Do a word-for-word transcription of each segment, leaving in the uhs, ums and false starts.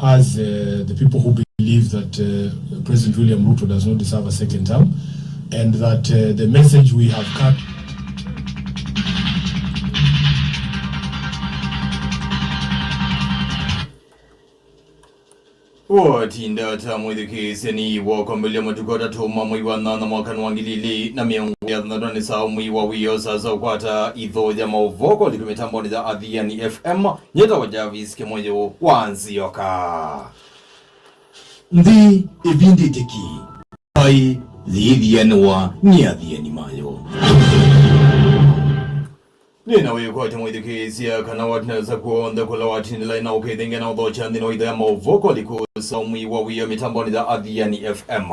as uh, the people who believe that uh, President William Ruto does not deserve a second term, and that uh, the message we have cut Watinda ta mwĩthukĩĩsya nĩ woo kwambĩlĩlya matukũ atatũ ma mwei wa nyanya mwaka wa ngili ili na mĩongo ĩlĩ na thanthatũ, nĩ saa ũmwe wa wĩoo saa sya ũkwata ĩtho ya maũvoo kũlika mĩtambonĩ ya Athiani F M. Nyĩtawa Jarvis Kĩmũyũ wa Nzioka. Nthĩ ĩvindĩte ki. Ai, yĩthianĩwa nĩ athiani mayo. Nĩ na wĩkwatya mwĩthukĩĩsya kana watinda nesa kw'onthe kũla watindĩla na ũkĩthengea na ũthokya nthĩnĩ wa itho ya maũvoo kũlika saa ũmwe wa wĩoo mĩtambonĩ ya Athiani F M.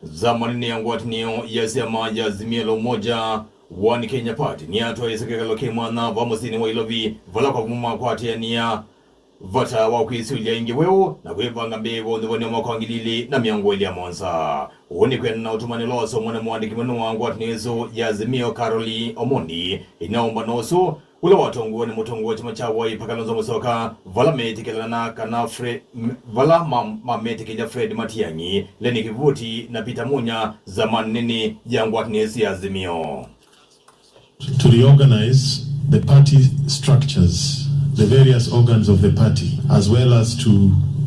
Zamani nĩ ya ngwatanĩo ya syama ya Azimio la Umoja One Kenya Party nĩyatwaĩĩsye kĩkalo kĩ mwanya va mũsyĩnĩ wa Ilovi, vala kwa vamwe makwatĩanĩa vata wa kwĩsũlya ĩngĩ weũ na kwĩvanga mbee wa ũnyuvani wa mwaka wa ngili ili na mĩongo ĩlĩ na mũonza. Ũũ nĩ kwĩanana na ũtũmani ũla wasomwa nĩ mũandĩki mũnene wa ngwatanĩo ĩsu ya Azimio, Carol Omondi, ĩtina wa ũmbano ũsu ũla watongoew'e nĩ mũtongoi wa kyama kya Wiper, Kalonzo Musyoka, vala meetĩkĩlana kana Fre-, m-, vala ma-, mametĩkĩlya Fred Matiang'i, Lenny Kivutĩ na Peter Munya, zamani nene ya ngwatanĩo ĩsu ya Azimio. To reorganize the party structures, the various organs of the party, as well as to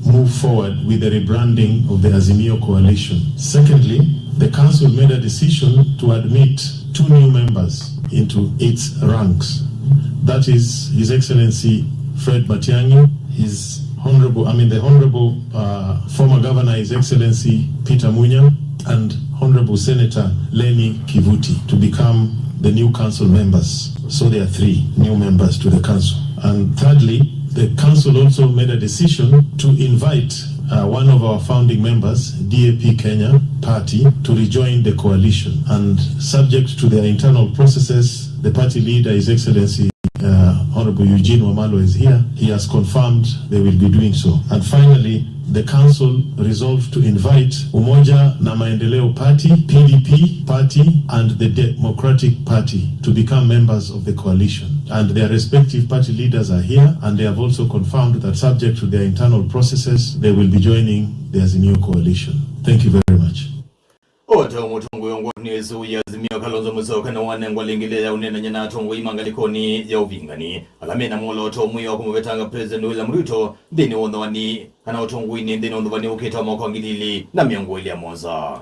move forward with the rebranding of the Azimio coalition. Secondly, the council made a decision to admit two new members into its ranks. That is His Excellency Fred Matiang'i, His Honorable, I mean, the Honorable, uh, former Governor, His Excellency Peter Munya, and Honorable Senator Lenny Kivutĩ to become the new council members. So there are three new members to the council. And thirdly, the council also made a decision to invite, uh, one of our founding members, D A P Kenya Party, to rejoin the coalition. And subject to their internal processes, the party leader, His Excellency uh, Honorable Eugene Wamalwa is here. He has confirmed they will be doing so. And finally, the council resolved to invite Umoja na Maendeleo Party, P D P Party, and the Democratic Party to become members of the coalition. And their respective party leaders are here, and they have also confirmed that, subject to their internal processes, they will be joining the Azimio coalition. Thank you very much. O ta ũmwe mũtongoi wa ngwatanĩo ĩsu ya Azimio, Kalonzo Musyoka, nĩwanengwa lĩngĩ lĩa ya ũneenany'a na atongoi ma ngalĩkonĩ ya ũvingani ala mena mwolooto ũmwe wa kũmũvetanga President William Ruto nthĩnĩ wa ũthoani kana ũtongoinĩ nthĩnĩ wa ũthoani ũkĩte wa mwaka wa ngili ili na mĩongo ĩlĩ na mũonza.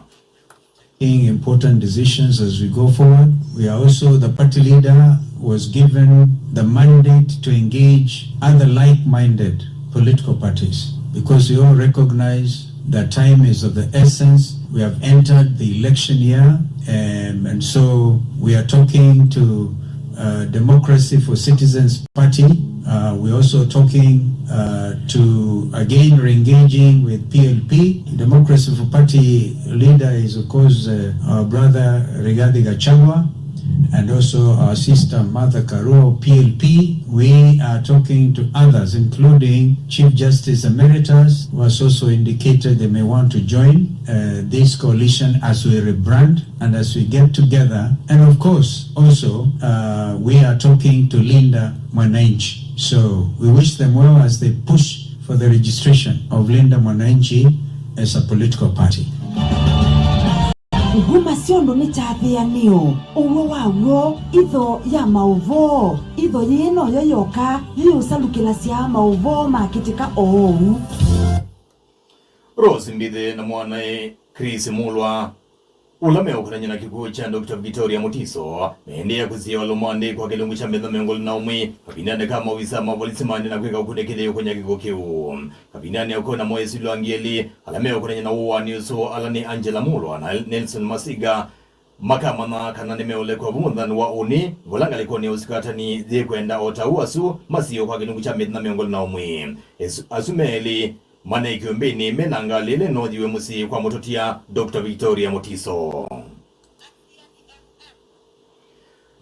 Important decisions as we go forward. We are also, the party leader was given the mandate to engage other like-minded political parties, because we all recognize that time is of the essence. We have entered the election year, um, and so we are talking to, uh, Democracy for Citizens Party. Uh, we're also talking, uh, to again re-engaging with P L P. Democracy for Party leader is, of course, uh, our brother Rigathi Gachagua, and also our sister Martha Karua, P L P. We are talking to others, including Chief Justice Emeritus, who has also indicated they may want to join, uh, this coalition as we rebrand and as we get together. And of course, also, uh, we are talking to Linda Mwananchi. So we wish them well as they push for the registration of Linda Mwananchi as a political party. Nguma sya ũndũ nĩ kyathĩanĩo, ũw'o wa w'o, itho ya maũvoo. Itho yĩĩ noyo yoka yĩũsalukĩlasya maũvoo makĩtĩka oou. Rose Mbithe na mwanae Chris Mulwa, ũla meũkonany'a na kĩkw'ũ kya Doctor Victoria Mutiso, maendee kũsiĩĩa ũlũmandĩ kwa kĩlungu kya mĩthenya mĩongo ĩlĩ na ũmwe, kavindanĩ ka maovisa ma volisi maendee na kwĩka ũkunĩkĩli ũkũny'a kĩkw'ũ kĩu. Kavindanĩ ako na moyĩsĩlyo angĩ elĩ ala meũkonany'a na ũaani ũsu, ala nĩ Angela Mulwa na Nelson Masiga, makamanya kana nĩmeũlekwa vu mũthenyanĩ wa ũnĩ, vala ngalĩkonĩ ya ũsikatani yĩkwenda o ta ũu asu masiĩĩwe kwa kĩlungu kya mĩthenya mĩongo ĩlĩ na ũmwe. Asu, asu me elĩ, mane kĩũmbĩnĩ me na ngalĩ ĩla ĩnooyiwe mũsyĩ kwa mũtũtia Doctor Victoria Mutiso.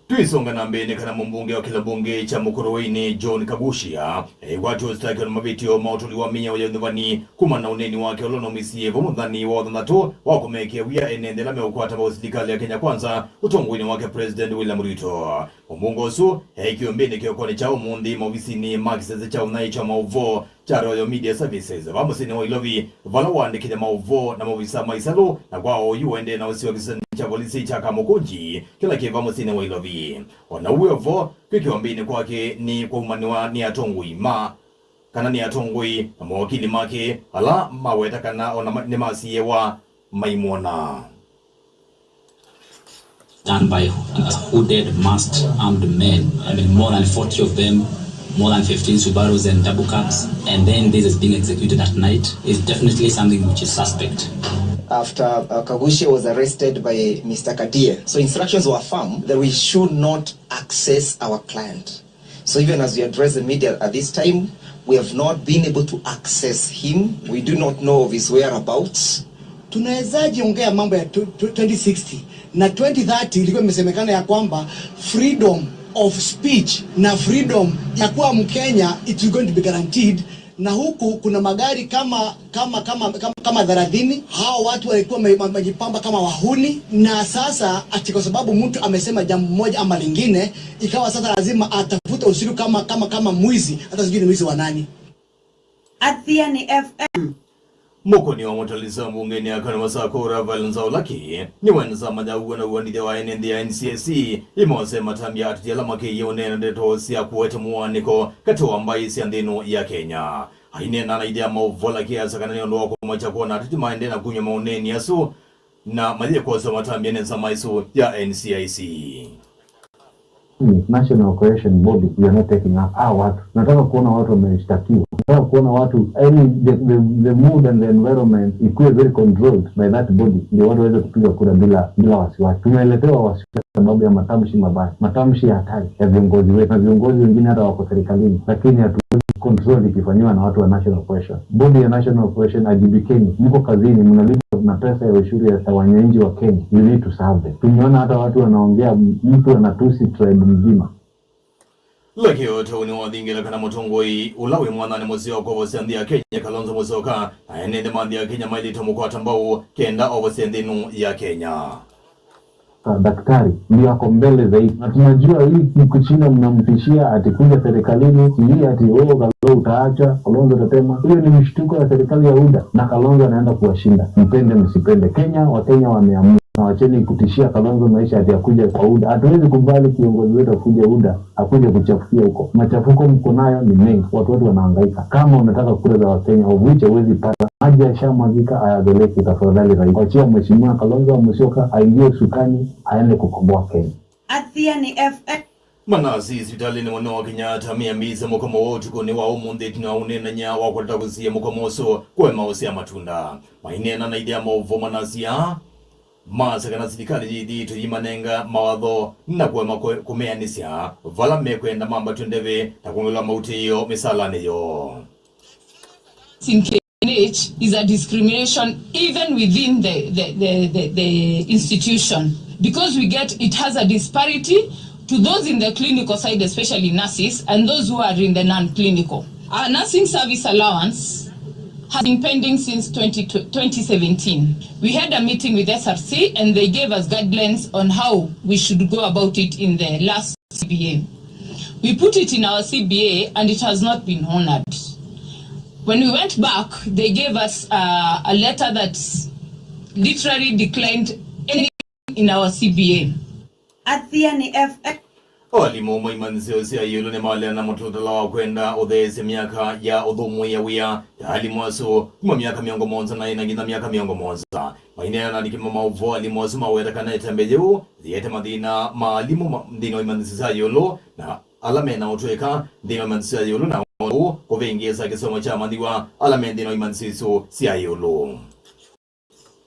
Tũisonga na mbee nĩ kana mũmbunge wa kĩla mbunge kya Mũkũrũeinĩ John Kagucia eĩkwatya ũsitakĩwa na mavĩtyo ma ũtũli wa mĩao ya ũnyuvani kumana na ũneeni wake ũla ũnaumisye vo mũthenyanĩ wa Wathanthatũ wa kũmekĩa wia ene nthĩ ala meũkwata vau silikalĩ ya Kenya Kwanza ũtongoinĩ wake President William Ruto. Mũmbunge ũsu e kĩũmbĩnĩ kĩokonĩ kya ũmũnthĩ maovisinĩ ma kĩsese kya ũnyaĩĩkyo wa maũvoo kya Royal Media Services va mũsyĩnĩ wa Ilovi, vala waandĩkĩthya maũvoo na maovisa ma ĩsalũ, na kwa oyu ũendee na ũsĩ wa kĩsionĩ kya volisi kya Kamukunji kĩla kĩ va mũsyĩnĩ wa Ilovi. O na ũu wĩ o vo, kwĩkĩwa mbĩnĩ kwake nĩ kwaumanĩwa nĩ atongoi ma, kana nĩ atongoi na mawakili make, ala maweta kana o na ma- nĩmasiĩĩwa maimwona. Done by uh, hooded, masked, armed men. I mean, more than forty of them, more than fifteen Subarus and double cabs. And then this is being executed at night is definitely something which is suspect. After uh, Kagushia was arrested by Mister Kadie, so instructions were firm that we should not access our client. So even as we address the media at this time, we have not been able to access him. We do not know of his whereabouts. Tunawezaje ongea mambo ya tw- tw- twenty sixty na twenty thirty ilikuwa imesemekana ya kwamba freedom of speech na freedom ya kuwa Mkenya it is going to be guaranteed, na huku kuna magari kama kama kama kama, kama thelathini. Hao watu walikuwa wame- wamejipamba kama wahuni, na sasa ati kwa sababu mtu amesema jambo moja ama lingine, ikawa sasa lazima atafute usiku kama kama kama mwizi, hata sijui ni mwizi wa nani. Athiani F M. Mũkũni wa mũtalisa mbungenĩ ya Kanema Sakũ Raphael Nzaulaki nĩwenza mayaw'a na ũanĩthya wa ene nthĩ ya N C I C imose matambya ateti ala makĩie ũneena ndeto sya kũete mũaanĩko katĩ wa mbaĩ sya nthĩ ĩno ya Kenya. Aineena na ithya maũvola kĩasa kana nĩ ũndũ wa kũmakya kwona ateti maendee na kumya maũneeni asu na mayĩkoswa matambya nĩ nzama ĩsu ya N C I C. Ni National Cohesion Body, we are not taking up our watu. Nataka kuona watu wameshtakiwa. Nataka kuona watu, yani, the, the, the mood and the environment ikuwe very controlled by that body, ndio watu waweze kupiga kura bila bila wasiwasi. Tumeletewa wasiwasi sababu ya matamshi mabaya, matamshi ya hatari ya viongozi wetu, na viongozi wengine hata wako serikalini, lakini hatuwezi control ikifanyiwa na watu wa National Cohesion. Bodi ya National Cohesion, ajibikeni, mko kazini, mnalipwa na pesa ya ushuru ya wananchi wa Kenya. You need to serve them. Tumeona hata watu wanaongea, mtu anatusi tribe mzima. Lakio tauni wa thingila kana mũtongoi ũla wĩ mwananĩ mũseo kwovosya nthĩ ya Kenya, Kalonzo Musyoka, na ene nthĩ ma nthĩ ya Kenya mailĩte mũkwata mbau kenda ovosye nthĩ ĩno ya Kenya. Daktari ndio ako mbele zaidi, na tunajua hii kushinda mnamtishia ati kuja serikalini, sijui ati oh, Kalonzo utaacha, Kalonzo utatema. Hiyo ni mshtuko ya serikali ya UDA, na Kalonzo anaenda kuwashinda, mpende msipende. Kenya, Wakenya wameamua, na wacheni kutishia Kalonzo maisha ati akuja kwa UDA. Hatuwezi kubali kiongozi wetu akuje UDA akuje kuchafukia huko. Machafuko mko nayo ni mengi, watu wetu wanahangaika. Kama unataka kura za Wakenya, of which hauwezi pata, maji yashamwagika, aya the lake, tafadhali rais, achia mheshimiwa Kalonzo Musyoka aingie usukani, aende kukomboa Kenya. Athiani F M. Manasi sivitalĩnĩ mũnene wa Kenyatta meambĩĩsya mũkomo wa ũtukũnĩ wa ũmũnthĩ ĩtina wa ũneenany'a wa kũtata kũsiĩĩa mũkomo ũsu kũema ũsya matunda. Maineena na ithya maũvoo manasya aa, maasya kana silikalĩ yĩthĩĩtwe yĩmanenga mawatho na kũema kũ- kũmeanĩsya vala mekwenda mambatw'e ndeve na kwongelewa mautĩĩo mĩsalanĩ yoo. In K N H is a discrimination even within the, the, the, the, the institution, because we get it has a disparity to those in the clinical side, especially nurses, and those who are in the non-clinical. Our nursing service allowance has been pending since twenty, twenty seventeen. We had a meeting with S R C and they gave us guidelines on how we should go about it in the last C B A. We put it in our C B A and it has not been honored. When we went back, they gave us uh, a letter that literally declined anything in our C B A. Athiani F M. Alimũ ma imanyĩsyo sya ĩũlũ nĩmaleana na mũtalatala wa kwenda ũtheesya myaka ya ũthũmũĩa wĩa ya alimũ asu kuma myaka mĩongo mũonza na ĩna nginya myaka mĩongo mũonza. Maineena na andĩki ma maũvoo, alimũ asu maweta kana ĩtambya yĩu yĩete mathĩna ma alimũ ma- nthĩnĩ wa imanyĩsyo sya ĩũlũ na ala me na ũtũĩka nthĩnĩ wa imanyĩsyo sya ĩũlũ, na ũu kũvĩngĩĩsa kĩsomo kya amanyĩw'a ala me nthĩnĩ wa imanyĩsyo isu sya ĩũlũ.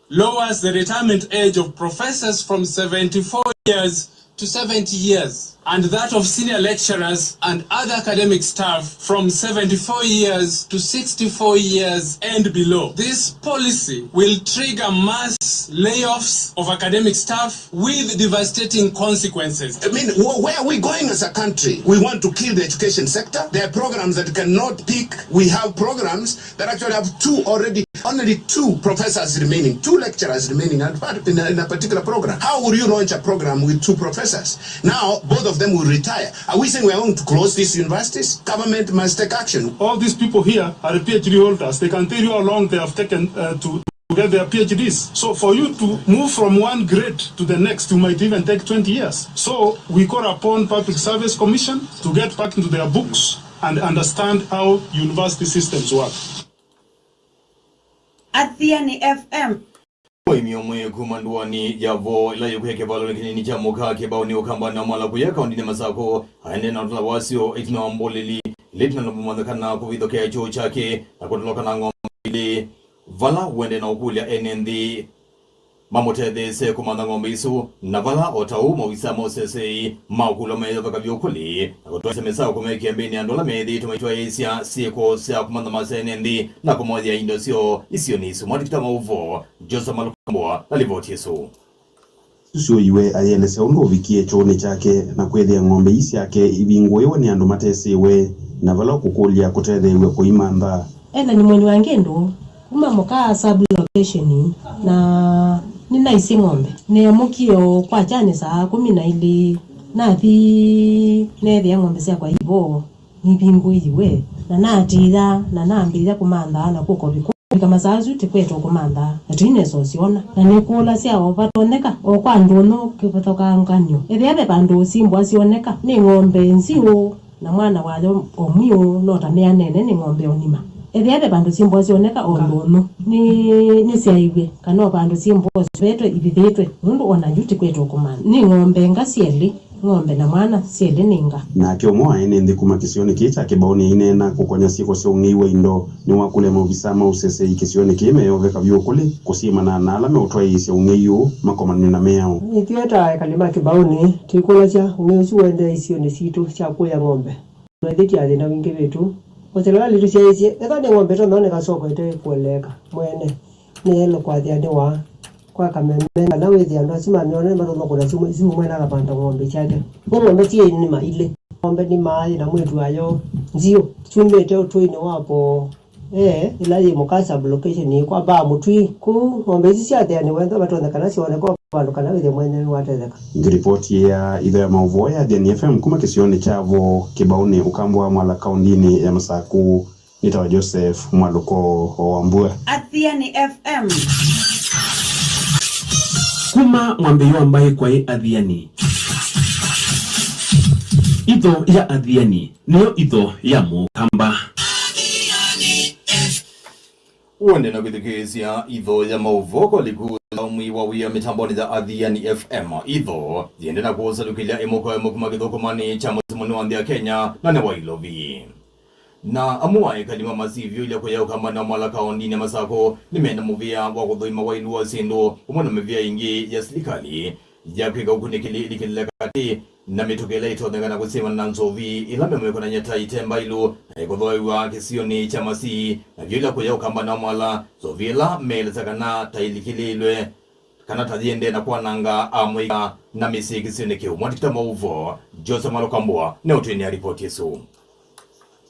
Lowers the retirement age of professors from seventy-four years to seventy years, and that of senior lecturers and other academic staff from seventy-four years to sixty-four years and below. This policy will trigger mass layoffs of academic staff with devastating consequences. I mean, wh- where are we going as a country? We want to kill the education sector. There are programs that cannot pick. We have programs that actually have two already, only two professors remaining, two lecturers remaining in a, in a, in a particular program. How would you launch a program with two professors? Now, both of them will retire. Are we saying we are going to close these universities? Government must take action. All these people here are PhD holders. They can tell you how long they have taken uh, to, to get their PhDs. So for you to move from one grade to the next, you might even take twenty years. So we call upon Public Service Commission to get back into their books and understand how university systems work. Athiani F M. Mũĩmi ũmwe kuma ndũanĩ ya Voo ĩla yĩkwĩa kĩvalonĩ kĩnini kya Mũka Kĩvaũnĩ Ũkambanĩ wa Mwala kũya kaũndĩnĩ Masakũ aendee na ũtala wasyo ĩtina wa mbũlĩli ĩla ĩtina na kũmanyĩkana kũvithũkĩa kyũũ kyake na kũtoloka na ng'ombe ilĩ, vala ũendee na ũkũlya ene nthĩ mamũtetheesye kũmantha ng'ombe isu, na vala o ta ũu maovisa ma ũseseĩ ma ũkũlyo meeyova kavyũ kũlĩ na kũtwaĩsya mĩsaũ kũmekĩa mbĩnĩ andũ ala meethĩĩtwe maitwaĩĩsya syĩko sya kũmantha masya ene nthĩ na kũmoya indo syoo isionĩ isu. Mwandĩki ta maũvoo Joseph Malukambwa na livoti ĩsu. Ũsu syũiwe ayĩelesya ũndũ ũvikie kyũũnĩ kyake na kwĩthĩa ng'ombe ii syake ivingũĩwe nĩ andũ matesĩwe, na vala ũkũkũlya kũtetheew'a kũimantha. Ellen Mweni wa Ngĩndũ, kuma Mũkaa sub location, na nĩnaisye ng'ombe. Neemũkie o kwa kyani saa kũmi na ilĩ, nathi neethĩa ng'ombe syakwa i Voo nivingũĩiwe, na naatĩĩa na nambĩĩa kũmantha na kũka ũvikũ. Kũvika masaa asu tĩkwetwa kũmantha na tũinesa ũsyona. Na nĩkũlasya o vatonyeka o kwa ndũnyũ kĩvathũkangany'o. Ethĩa ve vandũ syĩmbwa syoneka nĩ ng'ombe nziũ, na mwana wayo o mwiũ no ta meanene nĩ ng'ombe o nima. Ethĩa ve vandũ syĩmbwa syoneka o ndũnyũ, nĩ, nĩsyaĩw'e kana o vandũ syĩmbwa syovetwe ivithĩtwe, nũndũ o na yu tĩkwetwa kũmantha. Nĩ ng'ombe nga syelĩ, ng'ombe na mwana syelĩ nĩ nga. Nake ũmwe wa ene nthĩ kuma kĩsionĩ kĩĩ kya Kĩvaũnĩ aineena kũkonya syĩko sya ũng'ei wa indo nĩwakũlya maovisa ma ũseseĩ kĩsionĩ kĩĩ meyove kavyũ kũlĩ kũsyĩmana na ala meũtwaĩĩsya ũng'ei ũũ makomanw'e na mĩao. Ithyĩ ta ekali ma Kĩvaũnĩ, twĩkũlasya ũng'ei ũsu ũendee isionĩ sitũ sya kũya ng'ombe. Twethĩtye athĩna wingĩvĩtu. Ũselo ĩla tũsyaĩĩsye, ethĩwa nĩ ng'ombe ĩtonya oneka soko ĩte kũeleeka mwene, nĩyaĩle kũathianĩwa kwa kameme, kana wĩthĩa andũ asu mamĩona nĩmatonya kũna simu, simu mwene akavanda ng'ombe syake. Ũ ng'ombe syĩ nĩma ilĩ. Ng'ombe nĩma yĩna mwĩĩtu wayo nziũ syumĩte ũtũinĩ wa Voo, ee, ĩla yĩ Mũkaa sub location yĩ kwa mbaa Mũtwii. Kũu ng'ombe isu syathĩanĩwe ethĩwa vatonyekana syoneka vandũ kana wĩthĩe mwene nĩwatetheka. Ngĩlipoti ya itho ya maũvoo ya Athiani F M kuma kĩsionĩ kya Voo, Kĩvaũnĩ, Ũkambwa wa Mwala, kaũndĩnĩ ya Masakũ, nĩtawa Joseph Mwalũko wa Wambua. Athiani F M. Kuma mwambĩĩo wa mbaĩ kwaĩ Athiani. Itho ya Athiani nĩyo itho ya Mũkamba. Ũendee na kwĩthukĩĩsya itho ya maũvoo kwa liku la ũmwi wa wĩa mĩtambonĩ ya Athiani F M. Itho yĩendee na kũũsalukĩlya ĩmwe kwa ĩmwe kuma kĩthũkũmanĩ kya mũsyĩ mũnene wa nthĩ ya Kenya na nĩ wa Ilovi. Na amwe wa ekali ma Masii vyũ ila kũya Ũkambanĩ wa Mwala kaũndĩnĩ ya Masakũ nĩmena mũvĩa wa kũthũima waĩlu wa syĩndũ ũmwe na mĩvĩa ĩngĩ ya silikalĩ ya kwĩka ũkunĩkĩli ĩlikĩlĩle katĩ na mĩtũkĩ ĩla ĩtonyeka na kũsyĩmana na nzovi ĩla memwĩkonany'a ta ite mbailu na ĩkũthooew'a kĩsionĩ kya Masii, na vyũ ila kũya Ũkambanĩ wa Mwala, nzovi ĩla meelesya kana ta ĩlikĩlĩĩlwe kana ta yĩendee na kwananga amũika na mĩsyĩ kĩsionĩ kĩu. Mwandĩki ta maũvoo Joseph Malũkambwa nĩũtwĩnĩa ripoti ĩsu.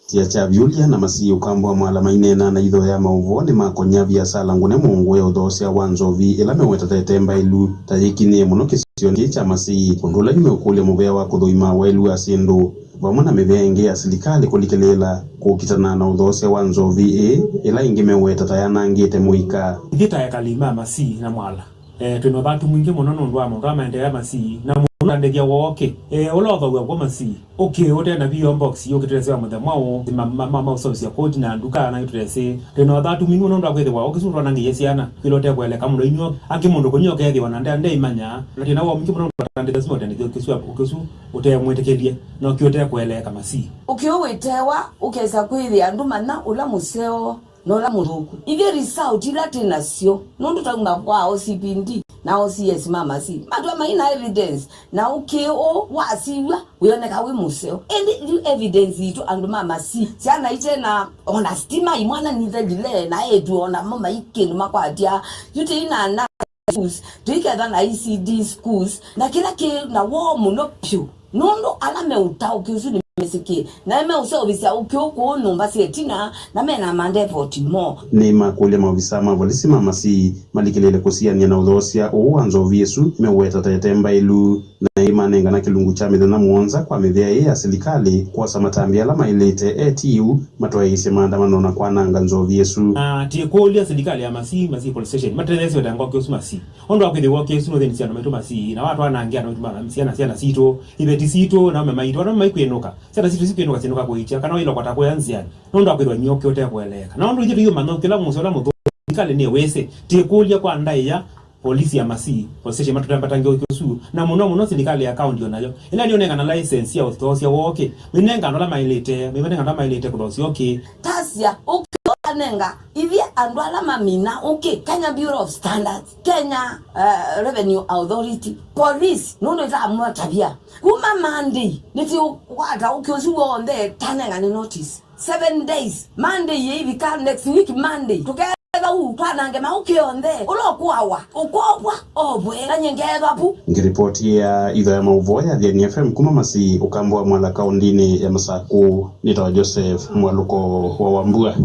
Sya kya Vyũlya na Masii Ũkambwa wa Mwala maineena na itho ya maũvoo nĩmakony'a viasala ngũne mũngũ ya ũthoosya wa nzovi ĩla mewetate ĩte mbaĩlu ta yĩkinyĩe mũno kĩsionĩ kĩĩ kya Masii, ũndũ ũla nĩmeũkũlya mũvea wa kũthũima waĩlu wa syĩndũ vamwe na mĩvea ĩngĩ ya silikalĩ kũlikĩlĩĩla kũkitana na ũthoosya wa nzovi ĩĩ ĩla ĩngĩ meweta ta yanangĩte mũika. Ithyĩ ta ekali ma Masii na Mwala, eh, twĩ na ũthatu mwingĩ mũno nũndũ wa maũndũ ala maendeea Masii, na mũno ũtandĩthya woo ũkĩ, eh, ũla ũthooaw'a kw'o Masii. Ũkĩ ũte na P O box, ũkĩ tũtesĩ wa mũthemwa ũũ, ma, ma, ma, ma ũseũvĩsya koti na nduka, na tũtesĩ. Twĩ na ũthatu mwingĩ mũno nũndũ wa kwĩthĩwa ũkĩ ũsu ũtwanangĩie syana, kwĩla ũtekweleka mũndũ ainywa, angĩ mũndũ kũnywa ũkethĩwa na nde, ndeimanya, na twĩ na woo mwingĩ mũno nũndũ wa ũtandĩthya ũsu na ũtandĩthya ũkĩ ũsu, ũkĩ ũsu ũtemwĩtĩkĩlye, na ũkĩ ũtekweleka Masii. Ũkĩ ũũ wĩtewa, ũkesa kwĩthĩa andũ manya ũla mũseo na ũla mũthũku. Ithyĩ result ila twĩ nasyo, nũndũ twauma kwa O C P D na O C S ma Masii, matw'a mai na evidence, na ũkĩ ũũ wasiw'a wĩoneka wĩ mũseo. Ĩndĩ yu evidence yitũ andũ ma Masii, syana ite na ona stima, imwana nithelile, na eĩtu onamo mai kĩndũ makwatya. Yu tĩi na na schools, tũiketha na E C D schools, na kĩla kĩ na woo mũno vyũ, nũndũ ala meũtaũkĩ ũsu nĩmesĩkĩe, na nĩmeũseũvĩsya ũkĩ ũũ kũũ nyũmba sya ĩtina, na mena mandevoti moo. Nĩmakũlya maovisa ma volisi ma Masii malikĩlĩĩle kũsiany'a na ũthoosya ũũ wa nzovi ĩsu meũweta ta ĩte mbaĩlu, na ĩma Anengana kĩlungu kya mĩthenya mũonza kwa mĩvĩa ĩĩ ya silikalĩ kwosa matambya ala maĩlĩte, etii yu matwaĩĩsye maandamano na kwananga nzovi ĩsu. Na twĩkũlya silikalĩ ya Masii, Masii Police Station, matetheesye ũtanga ũkĩ ũsu Masii. Ũndũ wa kwĩthĩwa ũkĩ ũsu nũthĩnisye andũ maitũ Masii, na watwanangĩa andũ maitũ ma, syana, syana sitũ, iveti sitũ, na aume maitũ, andũ maikwĩnũka. Syana sitũ sikwĩnũka syĩnũka kũĩkya, kana ilokota kũya nzĩanĩ, nũndũ wa kwĩthĩwa nyoke ũtekũeleeka. Na ũndũ ithyĩ tũiũmanya ũkĩ ũla mũseo ũla mũthũku, silikalĩ nĩwĩsĩ, twĩkũlya kwa ndaĩa, polisi ya Masii, polisi station matũtambatangĩa ũkĩ ũsu, na mũno mũno silikalĩ ya kaunti o nayo, ĩla nĩũnengana license ya ũthoosya wa ũkĩ, mĩnenga andũ ala maĩlĩte, mĩnenga andũ ala maĩlĩte kũthoosya ũkĩ. Tasya ũkĩ ũkanenga ithyĩ andũ ala mamina ũkĩ, Kenya Bureau of Standards, Kenya, uh, Revenue Authority, police, nũndũ ĩtamũatavya. Kuma Monday, nĩtũkwata ũkĩ ũsu w'onthe tanengane notice. Seven days. Monday yĩivika, next week Monday, tũkethwa u twanange maũkĩ onthe. Ũla ũkũawa, ũkobwa, obwe, na nyie ngethwa vu. Ngĩripoti ya itho ya maũvoo ya Athiani F M kuma Masii, ũkamba wa Mwala, kaũndĩnĩ ya Masakũ, nĩtawa Joseph Mwalũko wa Wambua.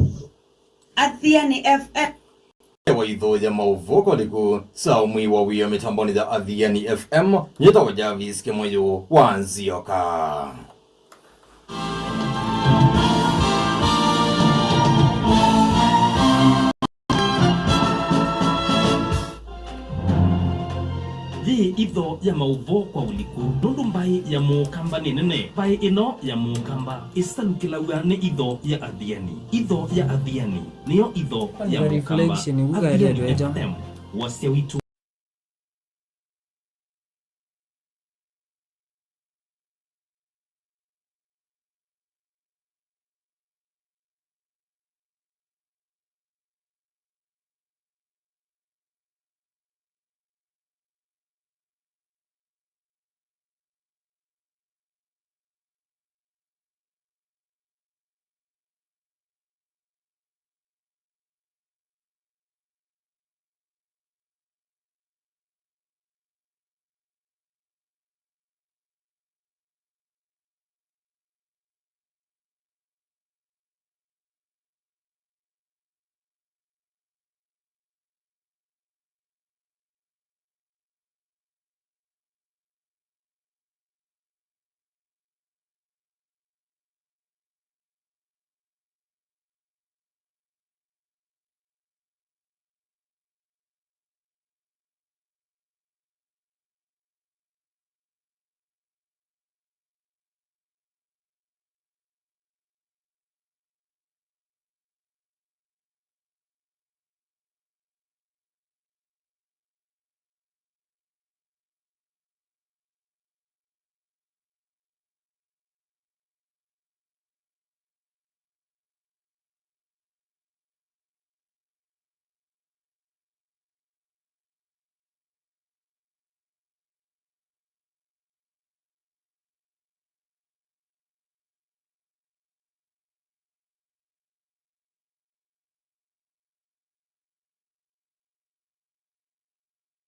Athiani F M. Wa itho ya maũvoo kwa ũliku, saa ũmwe wa wĩa mĩtambonĩ ya Athiani F M, nyĩtawa Jarvis Kĩmũyũ wa Nzioka. Yĩ itho ya maũvoo kwa ũliku, nũndũ mbaĩ ya mũkamba nĩ nene. Mbaĩ ĩno ya mũkamba ĩsalukĩlaw'a nĩ itho ya Athiani. Itho ya Athiani nĩyo itho ya mũkamba. Reflection, Athiani F M, wasya witũ.